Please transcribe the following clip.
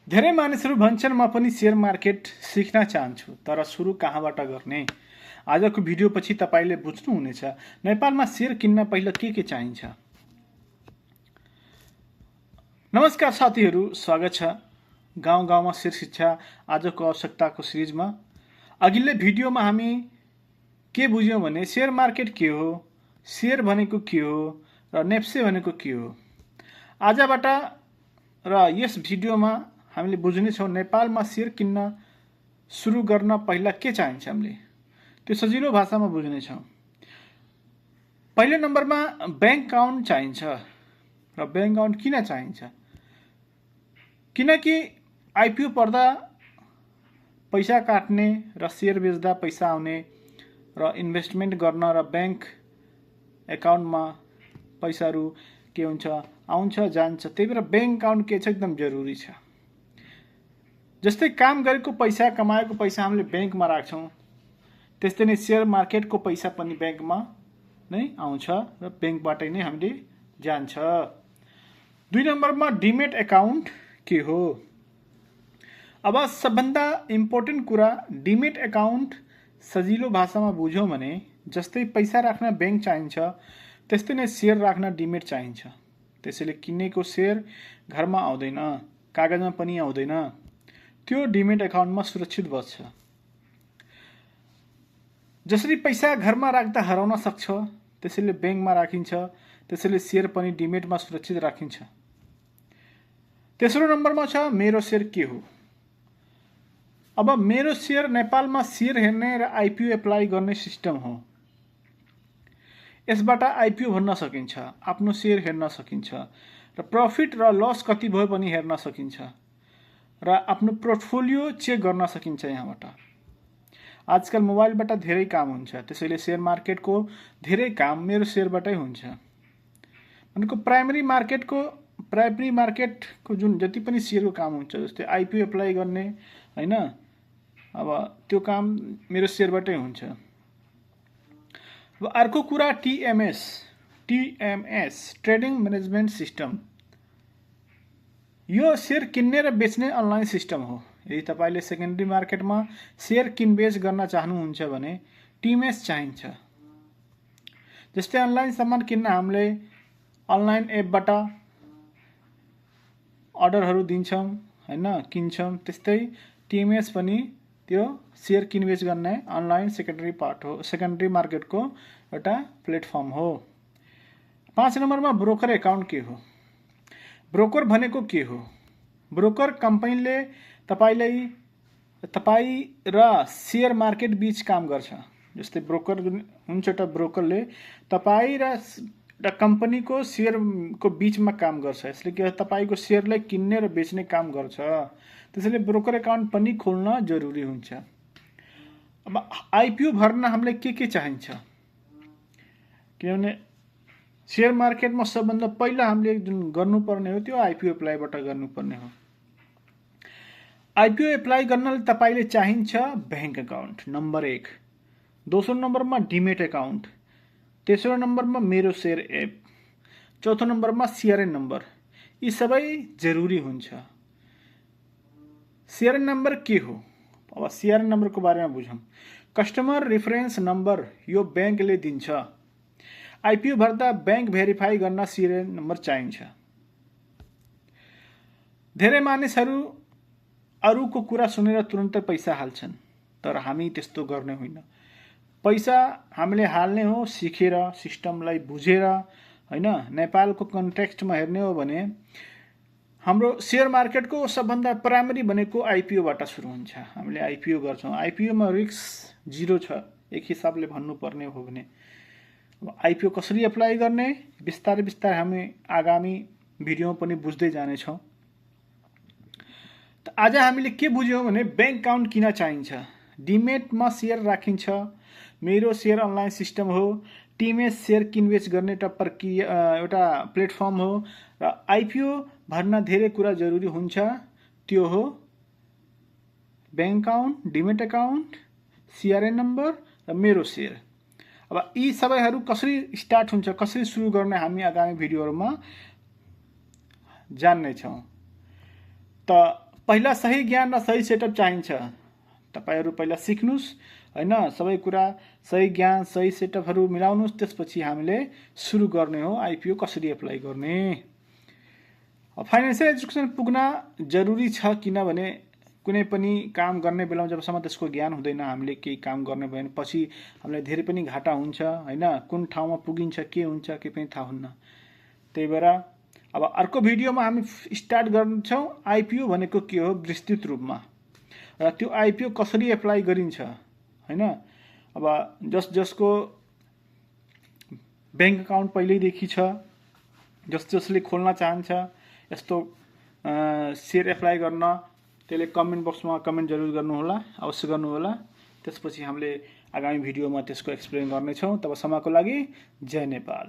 धेरै मानिसहरू भन्छन् म पनि शेयर मार्केट सिक्न चाहन्छु तर सुरु कहाँबाट गर्ने। आजको भिडियो पछि तपाईले बुझ्नुहुनेछ नेपालमा शेयर किन्न पहिला के चाहिन्छ। नमस्कार साथीहरू, स्वागत छ गाउँ गाउँमा शेयर शिक्षा आजको आवश्यकताको सिरिजमा। अघिल्लो भिडियोमा हामी के बुझ्यौं भने शेयर मार्केट के हो, शेयर भनेको के हो र नेप्से भनेको के हो। आजबाट र यस भिडियोमा हामीले बुझ्नेछौँ नेपालमा शेयर किन्न सुरु गर्न पहिला के चाहिन्छ। हामीले त्यो सजिलो भाषामा बुझ्नेछौँ। पहिलो नम्बरमा बैंक अकाउन्ट चाहिन्छ। र बैंक अकाउन्ट किन चाहिन्छ? किनकि आइपिओ पर्दा पैसा काट्ने र शेयर बेच्दा पैसा आउने र इन्भेस्टमेन्ट गर्न र बैंक अकाउन्टमा पैसाहरू के हुन्छ, आउँछ जान्छ। त्यही भएर बैंक अकाउन्ट के छ, एकदम जरुरी छ। जस्तै काम गरेको पैसा, कमाएको पैसा हामीले बैंकमा राख्छौँ, त्यस्तै नै शेयर मार्केटको पैसा पनि बैंकमा नै आउँछ र बैंकबाटै नै हामीले जान्छ। 2 नम्बरमा डिमेट अकाउन्ट के हो? अब सबभन्दा इम्पोर्टेन्ट कुरा, डिमेट अकाउन्ट सजिलो भाषामा बुझ्यौँ भने जस्तै पैसा राख्न बैंक चाहिन्छ, त्यस्तै नै शेयर राख्न डिमेट चाहिन्छ। त्यसैले किनेको शेयर घरमा आउँदैन, कागजमा पनि आउँदैन, त्यो डिमेट अकाउन्टमा सुरक्षित बस्छ। जसरी पैसा घरमा राख्दा हराउन सक्छ, त्यसैले बैंकमा राखिन्छ, त्यसैले शेयर पनि डिमेटमा सुरक्षित राखिन्छ। तेस्रो नम्बरमा छ मेरो शेयर के हो? अब मेरो शेयर नेपालमा शेयर हेर्ने र आइपिओ एप्लाई गर्ने सिस्टम हो। यसबाट आइपिओ भन्न सकिन्छ, आफ्नो शेयर हेर्न सकिन्छ र प्रॉफिट र लस कति भयो पनि हेर्न सकिन्छ र आफ्नो पोर्टफोलियो चेक गर्न सकिन्छ। यहाँबाट आजकल मोबाइलबाट धेरै काम हुन्छ, त्यसैले शेयर मार्केटको धेरै काम मेरो शेयरबाटै हुन्छ। भनेको प्राइमरी मार्केटको जुन जति पनि शेयरको काम हुन्छ, जस्तै आइपिओ एप्लाई गर्ने हैन, अब त्यो काम मेरो शेयरबाटै हुन्छ। अब अर्को कुरा टिएमएस ट्रेडिङ म्यानेजमेन्ट सिस्टम। यो शेयर किन्ने र बेच्ने अनलाइन सिस्टम हो। यदि तपाईले सेकेन्डरी मार्केटमा शेयर किनबेच गर्न चाहनुहुन्छ भने टिएमएस चाहिन्छ। जस्तै अनलाइन सामान किन्न हामीले अनलाइन एपबाट अर्डरहरू दिन्छौँ हैन, किन्छौँ, त्यस्तै टिएमएस पनि त्यो शेयर किनबेच गर्ने अनलाइन सेकेन्डरी मार्केटको एउटा प्लेटफर्म हो। 5 नम्बरमा ब्रोकर अकाउन्ट के हो? ब्रोकर भनेको के हो? ब्रोकर कम्पनीले तपाई र शेयर मार्केट बीच काम गर्छ। जस्तै ब्रोकर जुन हुन्छ, एउटा ब्रोकरले तपाई र कम्पनीको शेयरको बीचमा काम गर्छ। यसले के तपाईको शेयरलाई किन्ने र बेच्ने काम गर्छ। त्यसैले ब्रोकर अकाउन्ट पनि खोल्न जरुरी हुन्छ। अब आइपिओ भर्न हामीले के चाहिन्छ? किनभने शेयर मार्केटमा सबभन्दा पहिला हामीले जुन गर्नुपर्ने हो त्यो आइपिओ एप्लाईबाट गर्नुपर्ने हो। आइपिओ एप्लाई गर्नले तपाईले चाहिन्छ बैंक अकाउन्ट नम्बर 1, दोस्रो नम्बरमा डिमेट अकाउन्ट, तेस्रो नम्बरमा मेरो शेयर एप, चौथो नम्बरमा सिआरएन नम्बर। यी सबै जरुरी हुन्छ। सिआरएन नम्बर के हो? अब सिआरएन नम्बरको बारेमा बुझौँ। कस्टमर रेफरेन्स नम्बर यो बैंकले दिन्छ। आइपिओ भर्दा बैंक भेरिफाई गर्न सिआरएन नम्बर चाहिन्छ। धेरै मानिसहरू अरूको कुरा सुनेर तुरुन्तै पैसा हाल्छन्, तर हामी त्यस्तो गर्ने होइन। पैसा हामीले हाल्ने हो सिकेर, सिस्टमलाई बुझेर हैन। नेपालको कन्टेक्स्टमा हेर्ने हो भने हाम्रो शेयर मार्केटको सबभन्दा प्राइमरी भनेको आइपिओबाट सुरु हुन्छ। हामीले आइपिओ गर्छौँ। आइपिओमा रिस्क 0 छ एक हिसाबले भन्नुपर्ने हो भने। आइपिओ कसरी एप्लाई गर्ने बिस्तारै बिस्तारै हामी आगामी भिडियोमा पनि बुझ्दै जानेछौँ। त आज हामीले के बुझ्यौँ भने बैंक अकाउन्ट किन चाहिन्छ, डिमेटमा शेयर राखिन्छ, मेरो शेयर अनलाइन सिस्टम हो, टिएमएस शेयर किनबेच गर्ने एउटा प्लेटफर्म हो र आइपिओ भर्न धेरै कुरा जरुरी हुन्छ। त्यो हो bank account, demat account, CRN number र मेरो शेयर। अब यी सबैहरू कसरी स्टार्ट हुन्छ, कसरी सुरु गर्ने हामी आगामी भिडियोहरुमा जान्ने छौं। त पहिला सही ज्ञान र सही सेटअप चाहिन्छ। तपाईहरु पहिला सिक्नुस् हैन, सबै कुरा सही ज्ञान सही सेटअपहरु मिलाउनुस्, त्यसपछि हामीले सुरु गर्ने हो आईपीओ कसरी एप्लाई गर्ने। फाइनान्शियल एजुकेसन पुग्न जरुरी छ, किनभने कुनै पनि काम गर्ने बेलामा जबसम्म त्यसको ज्ञान हुँदैन हामीले केही काम गर्ने भएन पछि हामीलाई धेरै पनि घाटा हुन्छ हैन, कुन ठाउँमा पुगिन्छ के हुन्छ के पनि थाहा हुन्न। त्यही भएर अब अर्को भिडियोमा हामी स्टार्ट गर्छौं आईपीओ भनेको के हो विस्तृत रूपमा, र त्यो आईपीओ कसरी एप्लाई गरिन्छ हैन। अब जसको बैंक अकाउन्ट पहिल्यैदेखि छ, जसले खोल्न चाहन्छ यस्तो शेयर एप्लाई गर्न, त्यसले कमेन्ट बक्समा कमेन्ट जरुर गर्नुहोला, अवश्य गर्नुहोला। त्यसपछि हामीले आगामी भिडियोमा त्यसको एक्सप्लेन गर्नेछौं। तबसम्मको लागि जय नेपाल।